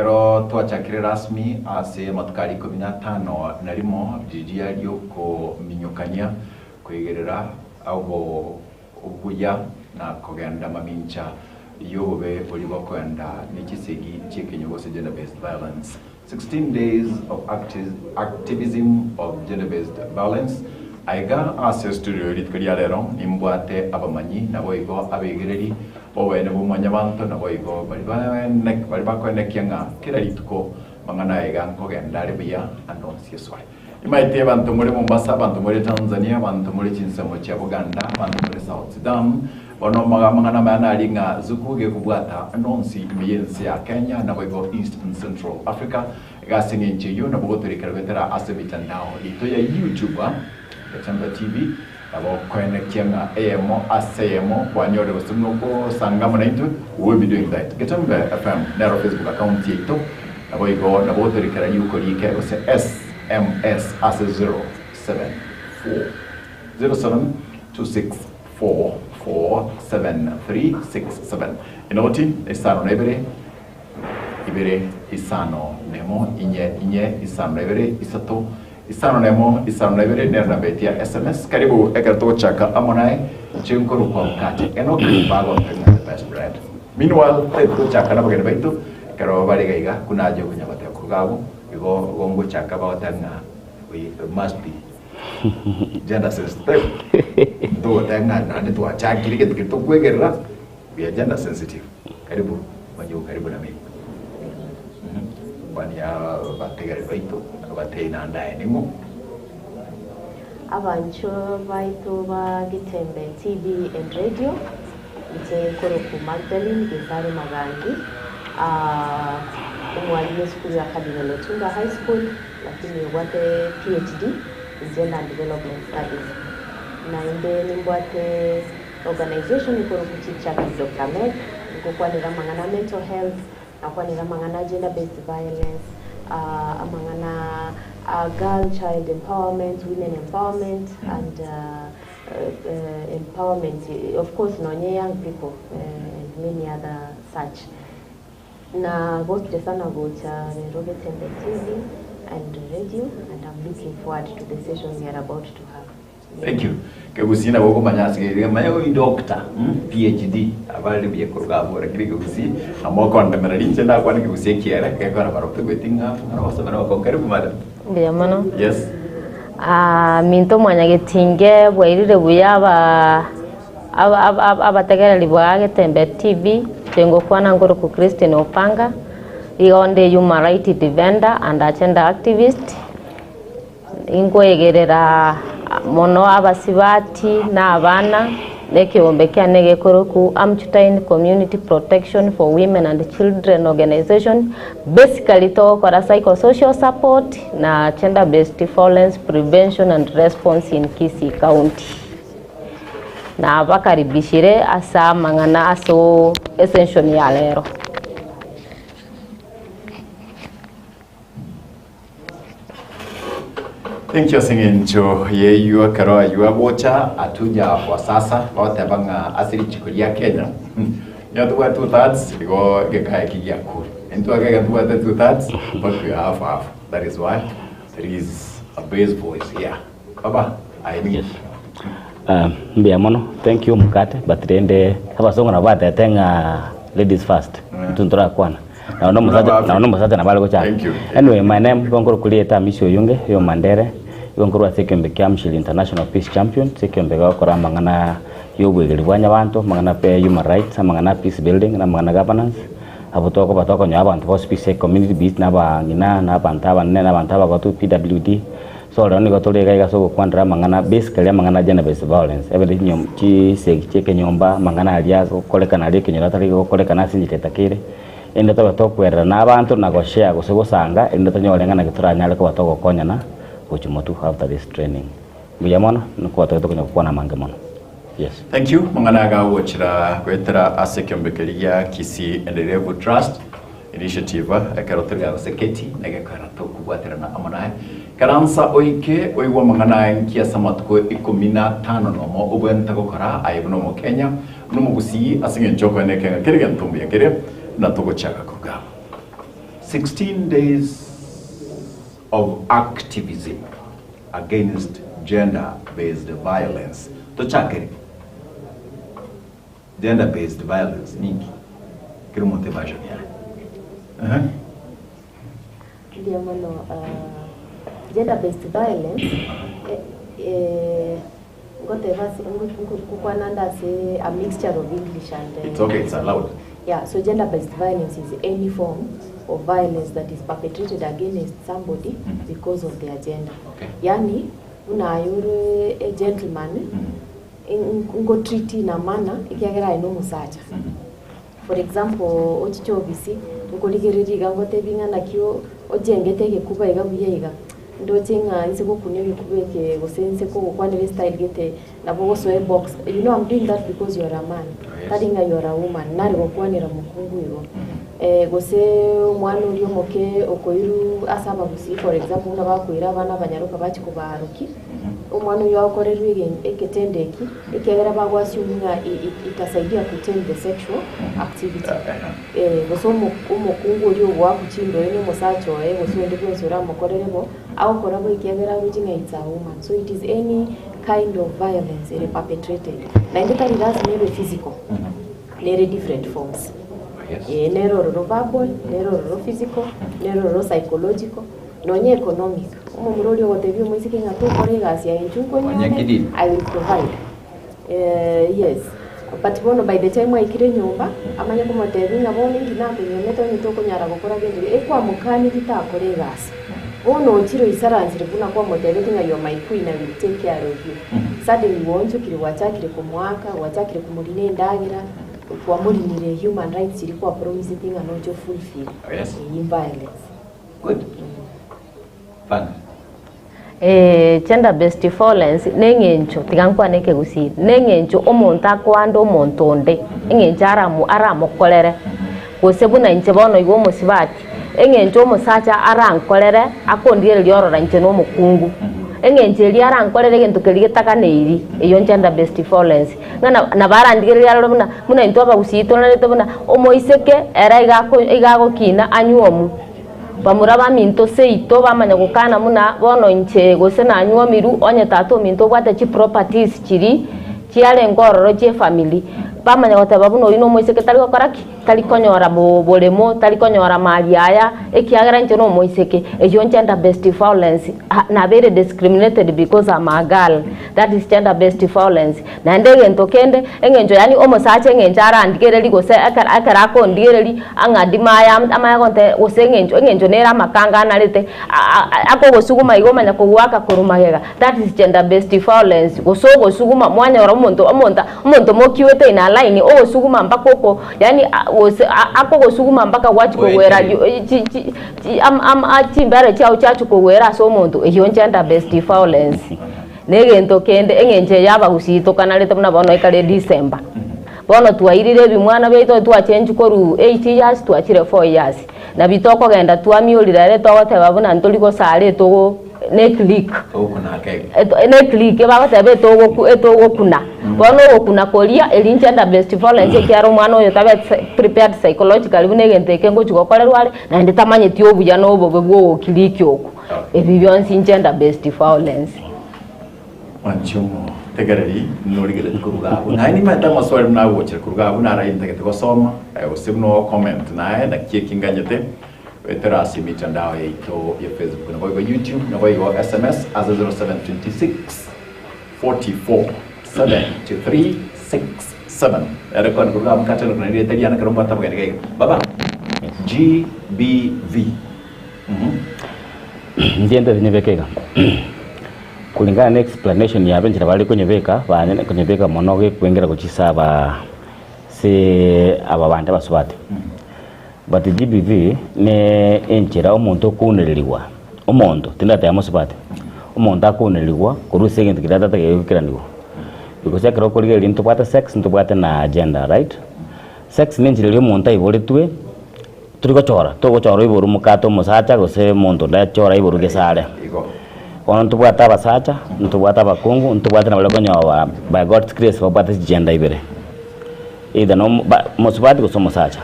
Ekero twachakire rasmi ase amatuko aria ikomi na atano na rimo riria ri'okominyokania koigerera obo obuya na kogenda mamincha y'obobe boria bokoenda ne chisegi chi'ekenyoro gose gender based violence. 16 days of activism of gender based violence Aiga ase studio rituko ria rero nimbwate abamanyi naboigo abaigereri Oboene bwa Mwanyabanto naboigo baria baria bakoenekia ng'a kera rituko mang'ana aya iga nkogenda are buya ande onsi esore. Nimaete abanto more Mombasa, abanto more Tanzania, abanto more chinsemo chia Buganda, abanto more South Sudan, bono amang'ana amaya nari ng'a Zuku gekobwata ande onsi ime y'ense ya Kenya naboigo East and Central Africa. Iga ase eng'encho eyio nabo gotorikera goetera ase emitandao yaito ya YouTube, Gachemba TV, Nabo okoenekia ng'a eyemo ase eyemo kwanyorire gose buna okosanga amo naintwe, we will be doing that. Getembe FM nero Facebook account yaito, naboigo nabo otorikera riuko rike gose SMS ase 074 0726447367 Enoti isano na ibere ibere isano nemo inye inye isano na ibere isato Isano nemo, isano na ibere nero namba yaito ya sms. Karibu ekero togochaka amo naye inche nkorokwa Mkate Enock bagotoe ng'a the best bread. Meanwhile tari togochaka nabageni baito ekero bare iga iga buna aye okonya goteba korwa iga abwo igo igo ngochaka bagoteba ng'a we must be gender sensitive. Ntogoteba ng'a naende twachakire egento keria tokwegerera we are gender sensitive. Karibu manyigwe karibu na mimi. Kwania abategereri baito, abatei naende aye ning'o? Abanchwa baito ba Getembe TV and Radio, inche nkorokwa Magdalene Gesare Magangi, omwalimu esukuru ya Cardinal Otunga High School, lakini obwate PhD in Gender and Development Studies. Naende nimbwate Organization ekorokwa Chit Chat with Doctor Meg, ngokwanera amang'ana a mental health, nakwanera amang'ana a gender based violence, amang'ana a girl child empowerment, women empowerment and empowerment of course nonye young people and many other such. Nagokire sana gocha rero Getembe TV and radio and I'm looking forward to the session we are about to have. Thank you. Kegusii nabo okomanya ase gete manya oi doctor mm, PhD abare buya koruga abwo lakini kegusii namo okondemera rinche ndakwane kegusii ekiere gekora barobwo togweti ng'a ng'a gosomera oko karibu madam. Mbuya mono. Yes. Ah, minto mwanyagetinge bwairire buya aba aba- aba- aba- abategereri bwa Getembe TV, inche ngokwana nkorokwa Christine Opanga, igo onde human right defender and a gender activist. Inkoegerera mono abasibati na abana, na ekeombe kiane gekorokwa Amchutine Community Protection for Women and Children Organization, basically togokora psychosocial support na gender based violence prevention and response in Kisii County. Nabakaribishire ase amang'ana ase esession ya rero. Thank you ase eng'encho y'eyio ekero ayio agocha atunya kwa sasa bagoteba ng'a ase richiko ria Kenya nigo tobwate two thirds igo egeka eki giakure intwe Kenya ntobwate two thirds but we are half half that is why there is a bass voice here baba aye nigo Yes. Ah, mbuya mono thank you mukate but rende abasongo nabo batete ng'a ladies first intwe ntorakwana Nao nomosacha nao nomosacha nabo are gochaka. Thank you. Anyway, my name igo nkorokwa rieta Hamisi Oyunge oyo Mandere, igo nkorwa ase ekeombe kia Amshiri International Peace Champions, ekeombe gegokora amang'ana ya obwegeri bwa nyabanto, amang'ana pe human rights, amang'ana a peace building, na amang'ana a governance. Abwo tokoba tokonyoa abanto bonsi pi ase ecommunity be it na abang'ina, na abanto abanene, na abanto abagotu, PWD. So rero nigo tore iga iga ase ogokwanera amang'ana basically amang'ana a gender based violence, ebe chinyom chisegi chia ekenyomba, amang'ana aria agokorekana aria ekenyoro atari gokorekana ase enchera etakeire, erinde tobe tokwererana na abanto na goshare gose gosanga erinde tonyore ng'a naki toranyare koba togokonyana gochia motwe after this training. Mbuya mono, nkoba tobe tokonya gokwana amange mono. Yes. Thank you mang'ana aya gagochera goetera ase ekeombe keria gia Kisii Endelevu Trust Initiative ekero tori gose keti negekora tokobwaterana amo naye. Ikaransa oike oigwe amang'ana aya nki ase amatuko ikomi na atano nomo obwenerete gokora aye buna omokenya, buna omogusii ase eng'encho okoeneka ng'a kera egento mbuya kere buna togochaka koruga amo. 16 days of activism against gender based violence. Tochakere gender based violence ninki? Kera omonto eversion yaye. Ehe. Mbuya mono gender based violence ngoteba ase ngokwana ande ase a mixture of English and It's okay, it's allowed. Yeah, so gender based violence is any form of violence that is perpetrated against somebody because of their gender. Okay. Yaani buna aye ore a gentleman ngotreat in a manner ekiagera aye nomosacha. For example, ochiche ofisi, nkorigereria iga ngotebi ng'a naki ochengete egekuba iga buya iga, ndoche ng'a inse gokunia egekuba eke gose inse kogokwanera estyle gete, nabo ogosoa ebox, you know I'm doing that because you are a man, tari ng'a you are a woman, nare gokwanera mokungu igo. Gose omwana oria omoke okoirwa ase abagusii for example buna bakoira abana abanyaroka bachia kobaarokia, Omwana oyio agokorerwa egetendo eki, ekiagera bago assume ng'a itasaidia ku tame the sexual activity. Gose omokungu oria ogoakwa chindoe na omosacha oye gose onde bwensi oramokorere bo, agokora bo ekiagera aroche ng'a it's a woman. So it is any kind of violence ere perpetrated. Naende tari lasima ebe physical, nere different forms. Nere ororo verbal, nere ororo physical, nere ororo psychological. Nonya economic, omomura oria ogotebia omoiseke ng'a tokora egasi aye inche nkonyore, I will provide. Yes, but bono by the time aikire nyomba, amanye komotebia ng'a bono inki nakonyomete onye tokonyara gokora gento geke, ekwamokanirie takora egasi. Bono ochire oisaransire buna kwamotebeti ng'a you are my queen, I will take care of you. Suddenly gwaonchokire gwachakire komoaka, gwachakire komorina endagera, kwamorinire human rights chiria kwapromiseti ng'a noche ofulfill. Yes. Eyio violence. Good. Thanks. Eh, gender based violence neng'encho tiga nkwane ekegusii neng'encho omonto akoanda omonto onde eng'encho aramu aramokorere gose buna inche bono iga omosibati eng'encho omosacha arankorere akondigereria orora inche na omokungu eng'encho eria arankorere egento keria getaganeiri eywo gender based violence ng'a na nabo arandigereria arore buna buna intwe abagusii torarete buna omoiseke ere iga ako iga agokina anywomu. Bamura baminto seito bamanya gokana buna bono inche gose nanywomirwe onye tata ominto obwate chiproperties chiria chiarenge ororo chiefamiri, bamanya goteba buna oyio nomoiseke tari gokora ki? Tari konyora boremo, tari konyora mali aya, ekiagera inche nomoiseke. Eyio gender based violence, nabeire discriminated because am a girl, that is gender based violence. Naende egento kende, eng'encho yaani omosacha eng'encho arandigererie gose ekero ekero akondigereria ang'adime aya amanye gontebia gose eng'encho eng'encho nere amakanga anarete akogosuguma iga omanya kogoaka korwa magega, that is gender based violence gose ogosuguma mwanyora omonto omonto omonto mokiwete in a line ogosuguma mpaka oko yaani gose akogosuguma mpaka gwachia kogwera chi chi chi ama chimbere chiago chiachia kogwera ase omonto, eyio gender based violence. Na egento kende, eng'encho eye abagusii tokanarete buna bono ekare December. Bono twairire ebimwana biaito twachengi korwa eight years twachire four years. Nabi tokogenda twamiorire ere togoteba buna ntori gosara etogo ne click. Ne click bagoteba etogoku etogokuna. Bono ogokuna koria eri gender based violence ekiagera omwana oyo tabeti prepared psychologically buna egento eke ngochi gokorerwa are naende tamanyeti obuya na obobe bwa ogokiliki oko. Ebi bionsi gender based violence. Mwanche omotegereri norigererie koruga abwo. Naye nimanyete amaswali buna agochera koruga abwo naro aye ntagete gosoma eh, gose buna ogo comment naye naki eki nganyete goetera ase emitandao yaito ya Facebook naboigo YouTube naboigo SMS ase 0726 44 73 67 ere koni koruga abwo nkatende kona rieta riane ekero mbwate abageni gaiga. Baba GBV. Inche ntete nyebeke iga, kulingana na explanation yabo enchera bare konyebeka, banyare konyebeka mono gekwengera gochia ase aba ase aba bande abasubati. But GBV ne enchera omonto okounererigwa, omonto, tindateba mosubati, omonto akounererigwa korwa ase egento keria atatagete goikeranigwa. Because ekero okorigereria ntobwate sex, ntobwate na gender, right? Sex ne enchera eria omonto aiboretwe. Tori gochora, togochora oiborwe omokate omosacha gose omonto onde achore aiborwe gesare. Bono ntobwate abasacha, ntobwate abakungu, ntobwate na baria okonyoba by God's grace babwate chigender ibere, either na omo ba mosubati gose omosacha.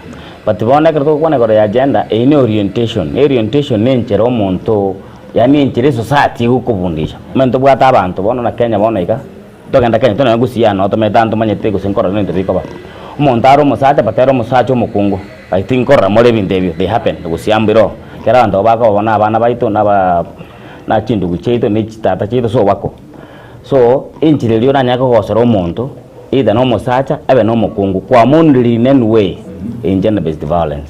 But bono ekero togokwana igoro ya gender, eyio ne orientation, orientation ne enchera omonto yaani enchera esociety egokobundisha. Omanyete ntobwate abanto bono na Kenya bono iga, togenda Kenya tore nonya gusii aa noo tomanyete aa ntomanyete gose nkorora ebinto bikoba. Omonto are omosacha but ere omosacha omokungu, I think nkorora more ebinto ebio, they happen gusii aa mbiroo. Ekero abanto aba bakoba bono abana baito na abaa na chindugu chiaito na chitata chiaito so bako. So, enchera eria oranyare kogosera omonto, either na omosacha abe na omokungu, kwamounderia in any way in gender based violence.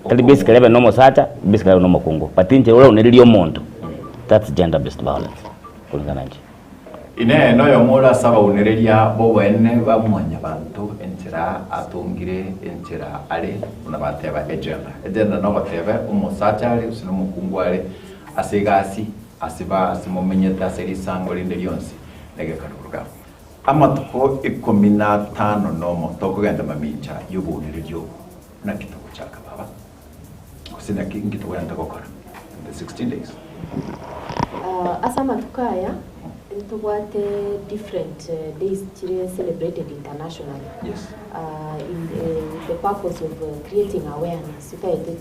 Tari basically abe na omosacha, basically abe na omokungu, but enchera oraunererie omonto, that's gender based violence kulingana na inche. Inee, noyomo ore ase abaunereria b'oboene ba Mwanyabanto, enchera atongire, enchera are, buna bateba ejenda. Ejenda nogoteba omosacha are gose nomokungu are ase egasi, ase ba ase momenyete ase risango rinde rionsi, na egekaruruga. Amatuko ikomi na atano nomo tokogenda mamincha y'obounereria obo. Naki togochaka baba? Gose naki inki togwenerete gokora in the 16 days? Ase amatuko aya ntobwate different days chire celebrated internationally Yes. in with the purpose of creating awareness totaete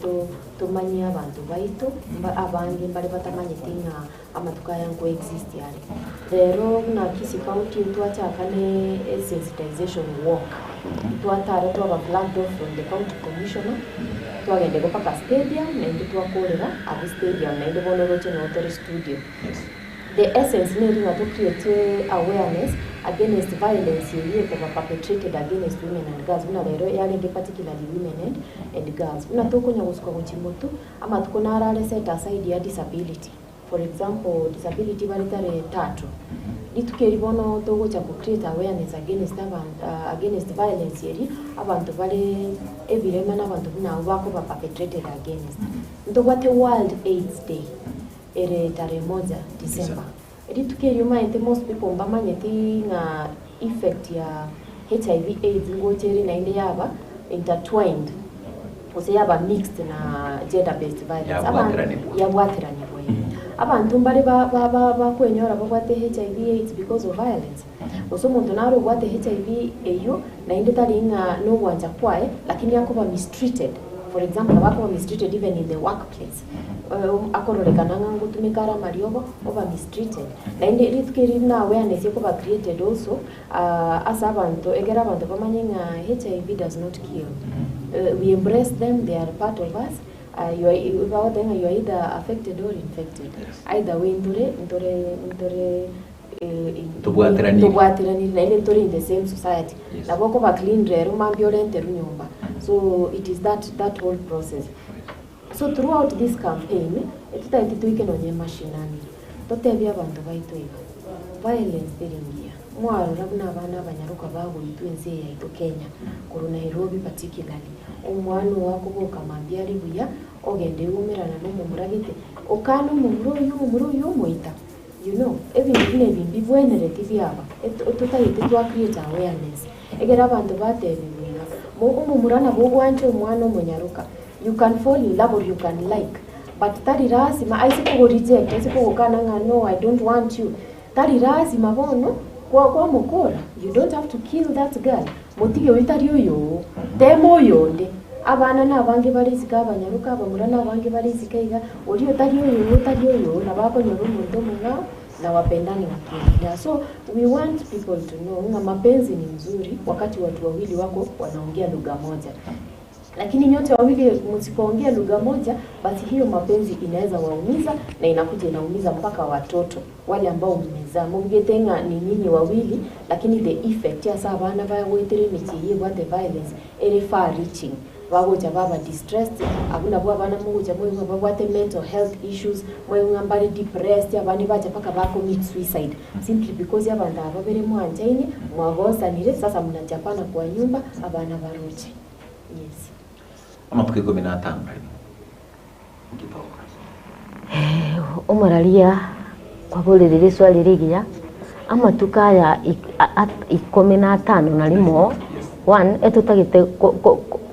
tomanyie abanto baito abange mbare batamanyeti ng'a amatuko aya nko exist are. Rero buna Kisii County ntwachaka ne sensitization walk, twatara twaba flagged off from the county commissioner, twagenda igo mpaka stadium naende twakorera abwo stadium naende bono oroche noo tore studio. The essence neri ng'a to create awareness against violence eywo ekoba perpetrated against women and girls buna rero yarenge particularly women and and girls. Buna tokonya gosuka gochia motwe, amatuko naro are set aside ya disability. For example, disability bare tarehe tatu, rituko eri bono togocha go create awareness against abanto against violence eria, abanto bare ebirema na abanto buna abwo bakoba perpetrated against. Ntobwate World Aids Day, ere tarehe moja December. Rituko erio omanyete most people mbamanyeti ng'a effect ya HIV AIDS ngocha ere naende yaba intertwined gose yaba mixed na gender based violence. Yabwateranigwa. Yabwateranigwa eh. Abanto mbare ba- ba- ba- bakwenyora babwate HIV AIDS because of violence. Gose omonto nare obwate HIV eywo naende tari ng'a nogwancha kwaye lakini akoba mistreated. For example nabo akoba mistreated even in the workplace. Akororekana ng'a ngotumeka are amariogo oba mistreated. Naende rituko eri buna awareness ekoba created also ase abanto ekero abanto bamanye ng'a HIV does not kill. We embrace them, they are part of us, you are bagoteba ng'a you are either affected or infected. Either way ntore ntore ntore Tobwateranire. Tobwateranire naende ntore in the same society. Yes. Nabo okoba clean rero mambia orenterwe nyomba. So it is that that whole process. So throughout this campaign, etotagete toike nonye mashinani, totebie abanto baito iga, violence teri ngiya. Mwarora buna abana abanyaroka bagoitwa ense eye yaito Kenya, korwa Nairobi particularly, omwana oo akoboka mambia are buya, ogenda eumerana na omomura gete, okana omomura oyio omomura oyio omoita. You know, ebinto buna ebi mbibwenereti biaba, totagete twa create awareness, ekero abanto batebigwa iga, omomura nabo ogwancha omwana omonyaroka, you can fall in love or you can like, but tari lasima aise kogo reject, aise kogokana ng'a no I don't want you, tari lasima bono kwa kwamokora, you don't have to kill that girl, motige oyio tari oyoo, tema oyonde. Abana nabange bare isiko abanyaroka, abamura nabange bare isiko iga, oria otari oyoo otari oyoo, nabo akonyora omonto omong'ao na wapendane wakiendelea. So we want people to know ng'a mapenzi ni mzuri wakati watu wawili wako wanaongea lugha moja. Lakini nyote wawili msipoongea lugha moja, basi hiyo mapenzi inaweza waumiza na inakuja inaumiza mpaka watoto wale ambao mmezaa. Mobugete ng'a ni nyinyi wawili, lakini the effect ase abana bagoetera emechie eye ebwate violence ere far reaching. Bagocha baba distressed, abwo nabwo abana mogocha moigwe babwate mental health issues, moigwe ng'a mbare depressed, abande bacha mpaka ba commit suicide simply because abanto aba babere mwanchaine, mwagosanire, sasa mnachapana kwa nyumba, abana baroche. Yes. Amatuko ikomi na atano na rimo ngitoka. Omoraria kwaboreire riswali rigiya, amatuko aya ikomi na atano na rimo, one, etotagete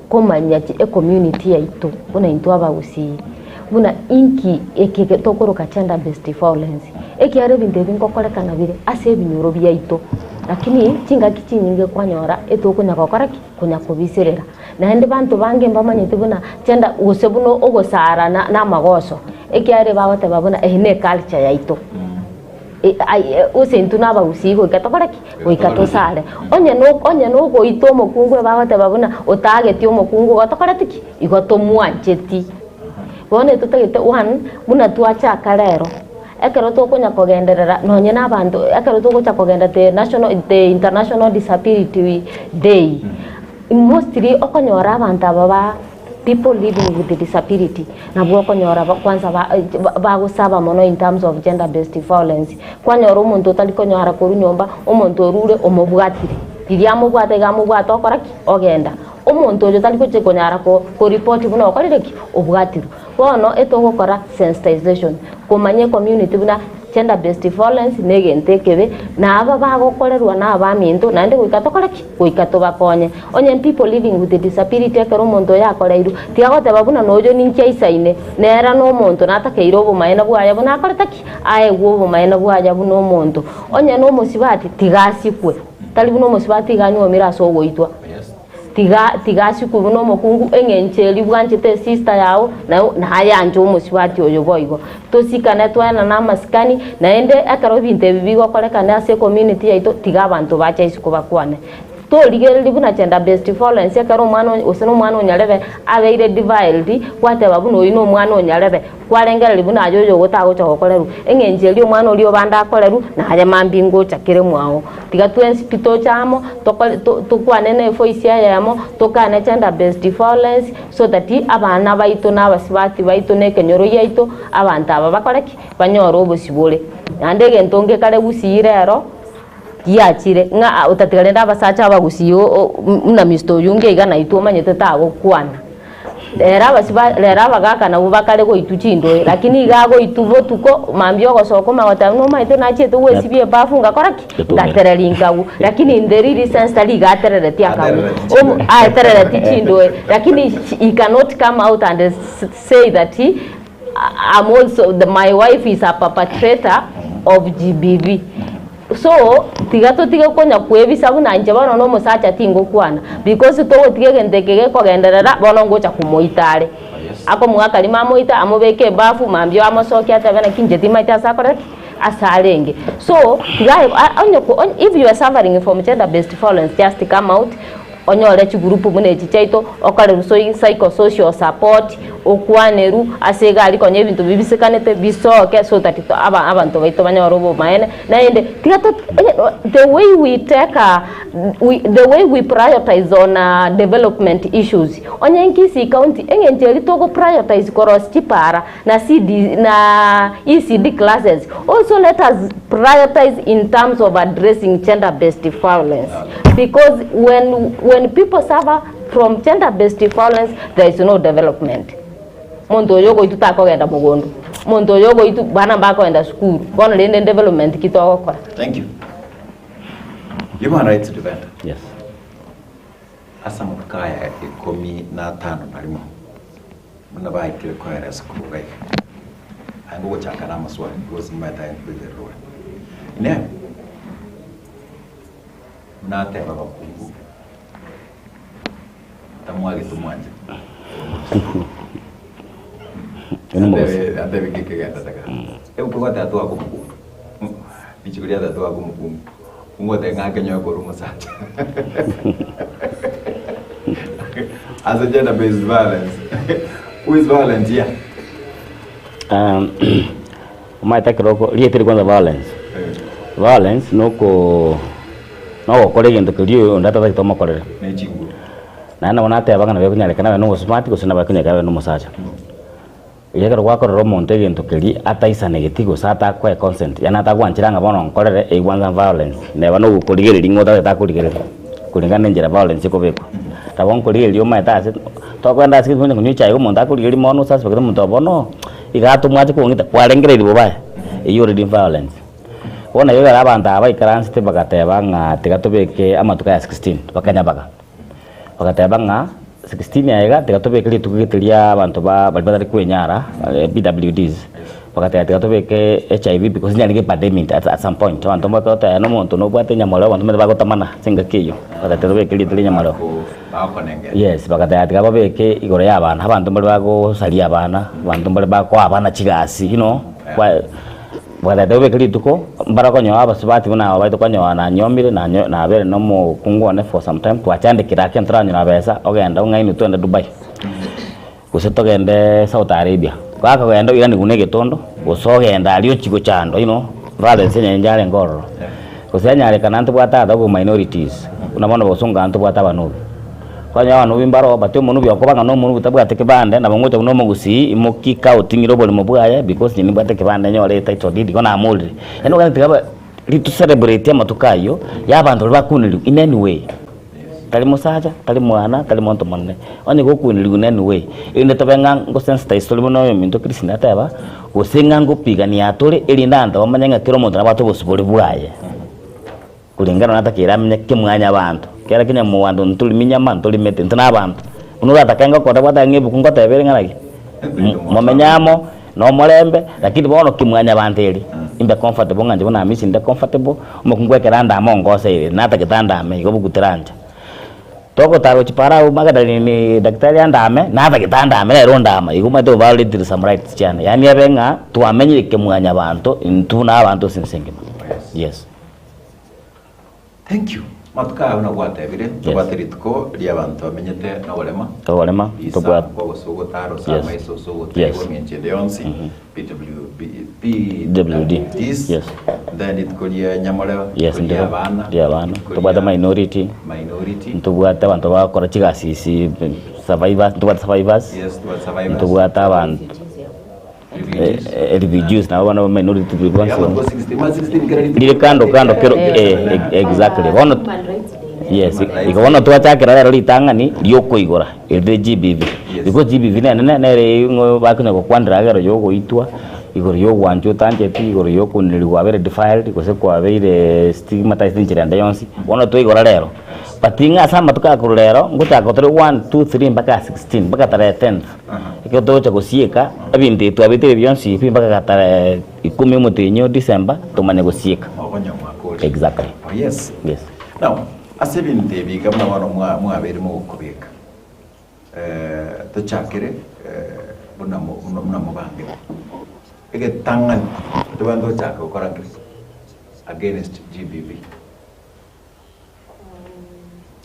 komanya ecommunity yaito buna intwe abagusii, buna inki eke tokoroka gender based violence, ekiagera ebinto ebi ngokorekana bire ase ebinyoro biaito, lakini chingaki chinyinge kwanyora etokonya gokora ki? Konya kobiserera. Naende banto bange mbamanyeti buna gender gose buna ogosara na na amagoso, ekiagera bagoteba buna eye ne eculture yaito. Gose intwe na abagusii goika tokore ki? Goika tosare. Onye no onye na ogoita omokungu ebagoteba buna otageti omokungu igo tokoreti ki? Igo tomwancheti. Bono etotagete one, buna twachaka rero, ekero tokonya kogenderera nonye na abanto ekero togocha kogenda the national the international disability day, mostly okonyora abanto aba ba people living with disability nabwo okonyora ba kwanza ba bagosaba mono in terms of gender based violence. Kwanyora omonto otari konyara korwa nyomba, omonto orure omobwatire, riria amobwate iga amobwate okora ki? Ogenda. Omonto oyo tari gochia konyara ko koripoti buna okorire ki? Obwatirwe. Bono etogokora sensitization, komanya ecommunity buna gender based violence na egento ekebe, na aba bagokorerwa na abaminto naende goika tokore ki? Goika tobakonye. Onye people living with disability ekero omonto oyo akoreirwe, tiga goteba buna noyo ninki aisaine, nere na omonto natakeire obomaene bwaye buna akorete ki? Aegwe obomaene bwaye buna omonto. Onye na omosibati, tiga asikwe. Tari buna omosubati iga anyuomire ase ogoitwa. Tiga tiga asikwe buna omokungu, eng'encho eria bwanchete esister yao, naye naye anche omosubati oyo boigo. Tosikane toenane amasikani, naende ekero ebinto ebi bigokorekana ase ecommunity yaito, tiga abanto bache isiko bakwane. Torigereria buna gender based violence ekero omwana gose na omwana onyarebe abeire defiled, gwateba buna oyio na omwana onyarebe. Kwarengereria buna aye oyo ogotagocha gokorerwa, eng'encho eria omwana oria obande akorerwe, na aye mambia ngocha kere mwao. Tiga twensi pi toche amo, tokore to tokwane na evoice eyemo, tokane gender based violence, so that abana baito na abasubati baito na ekenyoro giaito, abanto aba bakore ki? Banyore obosibore. Naende egento ngekare gusii rero, giachire, ng'a otatiga rende abasacha abagusii o o buna Mister Oyunge iga naitwe omanyete tagokwana. Rero abasiba rero abagaka nabwo bakare goitwa chindoe, lakini iga agoitwa botuko, mambia ogosoka omanye goteba buna omanyete nachiete gwesibia ebafu ngakora ki? Ngatereria nkagwa. Lakini in the real sense tari iga aterereti akagwa. Omo aeterereti chindoe, lakini he cannot come out and say that I'm also my wife is a perpetrator of GBV. So, tiga totige konya kwebisa buna inche bono na omosacha tingokwana, because togotiga egento eke gekogenderera, bono ngocha komoita are. Akomoa akarimo amoite, amobeke ebafu, mambia amosokie atebe naki inche timaeti ase akore ki? Ase arenge. So, tiga aye onye ko if you are suffering from gender based violence just come out, Onyore chigurupu buna echi chiaito, okorerwa psychosocial support, okwanerwa ase egari konya ebinto bibisekanete bisoke so that aba abanto baito banyore obomaene. Naende tiga to the way we take we the way we prioritize on development issues, onye Kisii county eng'encho eria togo prioritize korosia chipara na CD na ECD classes, also let us prioritize in terms of addressing gender based violence because when when people suffer from gender based violence there is no development. Monto oyo ogoitwa takogenda mogondo, monto oyo ogoitwa bana mbakogenda sukuru, bono rende development ki togokora? Thank you. Human rights defender. Yes. Ase amatuko aya ikomi na atano na rimo, buna baikire koeresa korwa iga iga, aye ngogochaka namaswali, gose nimanyete aye nkoigerera ore. Inee! Buna ateba abakungu, tamwagete omwanchani. Atebe ki kegenderete kare. Ebuku egoteba twaka omokungu, richiko riateba twaka omokungu. Ngote ng'ake nyoe korwa omosacha. Ase gender based violence. Who is violent here? Um, omanyete ekero oko rieta eri kwanza violence, violence noko nogokora egento keria onde atatagete omokorere. Ne chinguru. Naende nabo nateba ng'a nabo ekonyarekana abe na omosubati gose nabo ekonyarekana abe na omosacha. Erio ekero gwakorera omonto egento keria ataisanegeti gose atakoe consent, yaani atagwanchera ng'a bono nkorere, eyio kwanza violence, neba na ogokorigereria ng'a otagete akorigereria, korengana na enchera violence ekobekwa. Nabo nkorigereria omanyete ase, tokogenda ase onye konywa echae iga omonto akorigereria mono osuspecte omonto oyo bono, iga atomwate kong'ita, kwarengereiri bobe aye, eyio already violence. Bono iga ekero abanto aba baikaransete bagateba ng'a tiga tobeke amatuko aya 16, bakanyabaga. Bagateba ng'a 16 aye iga tiga tobeke rituko gete ria abanto ba baria batari kwenyara, PWDs, Bagateba tiga tobeke HIV because nyarenge epandemic at some point, abanto mbake goteba na omonto nobwate enyamoreo abanto mbare bagotamana ase engaki eyio, bagateba tiga tobeke erieta ria enyamoreo. Yes, bagateba tiga babeke igoro ya abana, abanto mbare bagosaria abana, abanto mbare bakoa abana chigasi you know, kwa bagateba tiga tobeke rituko, mbare okonyoa abasubati buna aba baito konyoa nanyomire nanyo nabere na omokungu one for some time, twachandekire ake ntoranyora besa, ogenda ong'ainwe twende Dubai. Gose togende South Arabia. Gakogenda oiranigwe na egetondo, gose ogende aria ochie gochandwa you know, violence enye yarenge ororo. Gose yanyarekana ntobwate other go minorities, buna bono bosongo aa ntobwate abanobi. Kwanyora abanobi mbaro but omonubi okoba ng'a na omonubi tabwati kebande nabo ngocha buna omogusii imo kick out ng'ire oboremo bwaye because inche nimbwate ekebande nyore etitle deed igo namorire. Yaani ogende tiga ba ritu celebrate amatuko aywo ya abanto baria bakunirwe in any way. Tari mosacha, tari mwana, tari monto monene. Onye gokunerigwa in any way, erinde tobe ng'a ngosensitize tore buna oyominto Christine ateba, gose ng'a ngopigania tore, erinde abanto bamanye ng'a kera omonto nabwate obosibore bwaye. Kulingana natakeire amenye kemwanyabanto, kera kenyamobanto ntori minyama, ntori mete, intwe na abanto. Buna oratake ngokore bwate ng'a ebuku ngoteba ere ng'a naki, momenye amo. Nomorembe, lakini bono kimwanyabanto eri, imbe comfortable ng'a inche buna Hamisi nde comfortable, omokungu ekero andame ongoseire, natagete andame igo buku tirancha. Togotara gochia para abwo Magdalene daktari andame, natagete andame nere ondama, igo omanyete oviolated some rights chiane, yaani ebe ng'a twamenyire kimwanyabanto intwe buna abanto ase ense engima, yes. Thank you. Matuko aya buna gwatebire, tobwate rituko ri'abanto bamenyete noborema. Oborema, tobwate. Risankwa gose ogotara ase amaiso ase Yes. ogotaigwa eng'encho ende yonsi. PW, PWD. PWDs. Yes. Then rituko ria nyamoreo, Yes, rituko ria ndiro abana, ria abana. rituko Tobwate ria minority, minority. ntobwate abanto bagokora chigasi isi survivors, ntobwate survivors, Yes, tobwate survivors. ntobwate abanto Refugees nabo abana ba minority bonsi rire kando kando kero eh, exactly bono yes igo bono twachakera rero ritang'ani riokoigora erire GBV because GBV nenene nere ng'o bakonya gokwanera agero ya ogoitwa igoro ya ogwanchwa otancheti igoro ya okonerigwa kwabeire defiled gose kwabeire stigmatized enchera ende yonsi bono twaigora rero but ng'a ase amatuko aya korwa rero ngochaka tore one, two, three mpaka 16 mpaka tarehe tenth. Ekero togocha gosieka, ebinto ebi twabetire bionsi pi mpaka tarehe ikomi omotienyi o December, tomanye gosieka. Ogonya omwaka oria. Exactly. Oh yes. Yes. Now, ase ebinto ebi iga buna bono mwa- mwabeire mogokobeka, eh, tochakere eh, buna mo- buna buna mobangete. Egetang'ani tobwenerete gochaka gokora nki? Against GBV.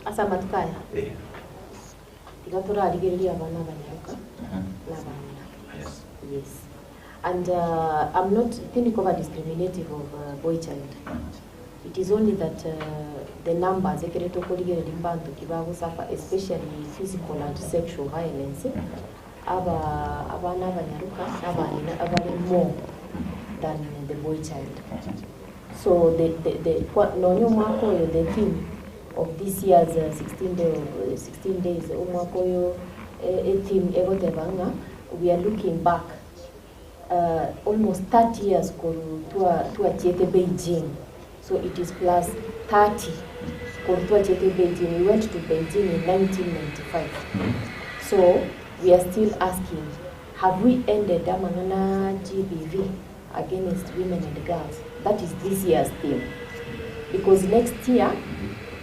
Ase amatuko aya. Eh. Iga torarigererie abana abanyaroka na abang'ina. Yes. Yes. And uh, I'm not tindi koba discriminative of uh, boy child. It is only that uh, the numbers ekere tokorigereria mbanto ki bagosuffer especially physical and sexual violence aba abana abanyaroka na abang'ina abare more than the boy child. So the, the, the, kwa, nonya omwaka oyo the theme of this year's 16 day of 16 days omwaka oyo e theme egoteba ng'a we are looking back almost 30 years korwa twa twachiete Beijing so it is plus 30 korwa twachiete Beijing we went to Beijing in 1995 so we are still asking have we ended amang'ana GBV against women and girls that is this year's theme because next year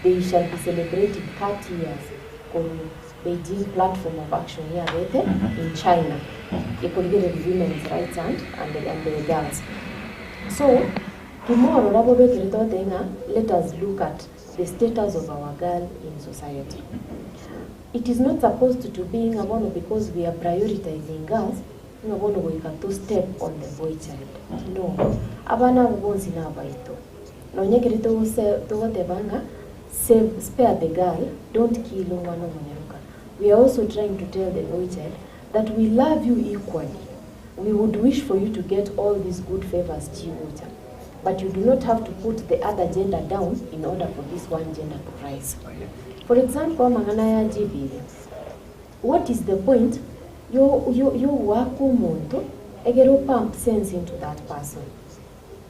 they shall be celebrating 30 years korwa Beijing platform of action yabete in China ekorigereria women's rights and, and, and the girls so tomorora bobekere totebe ng'a let us look at the status of our girl in society it is not supposed to be ng'a bono because we are prioritizing girls Ng'a bono goika to step on the boy child. No. Abana aba bonsi nabaito. Nonya ekero togose togoteba ng'a save spare the girl, don't kill omwana omonyaroka. We are also trying to tell the boy child that we love you equally. We would wish for you to get all these good favors chigocha. But you do not have to put the other gender down in order for this one gender to rise. For example, amang'ana aya GBV. What is the point yogoaka omonto egere o pump sense into that person?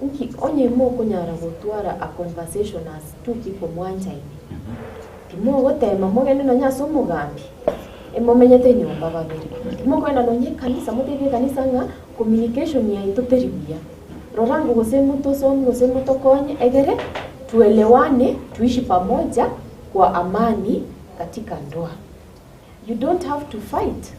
Nki onye mokonyara gotwara a conversation as two people mwanchaine, timogotema mogende nonya ase omogambi, emomenyete nyomba babere, timokogenda nonya ekanisa motebie ekanisa ng'a. Communication yaito teri buya. Rora ng'o gose motosomie gose motokonye egere tuelewane tuishi pamoja kwa amani katika ndoa. You don't have to fight,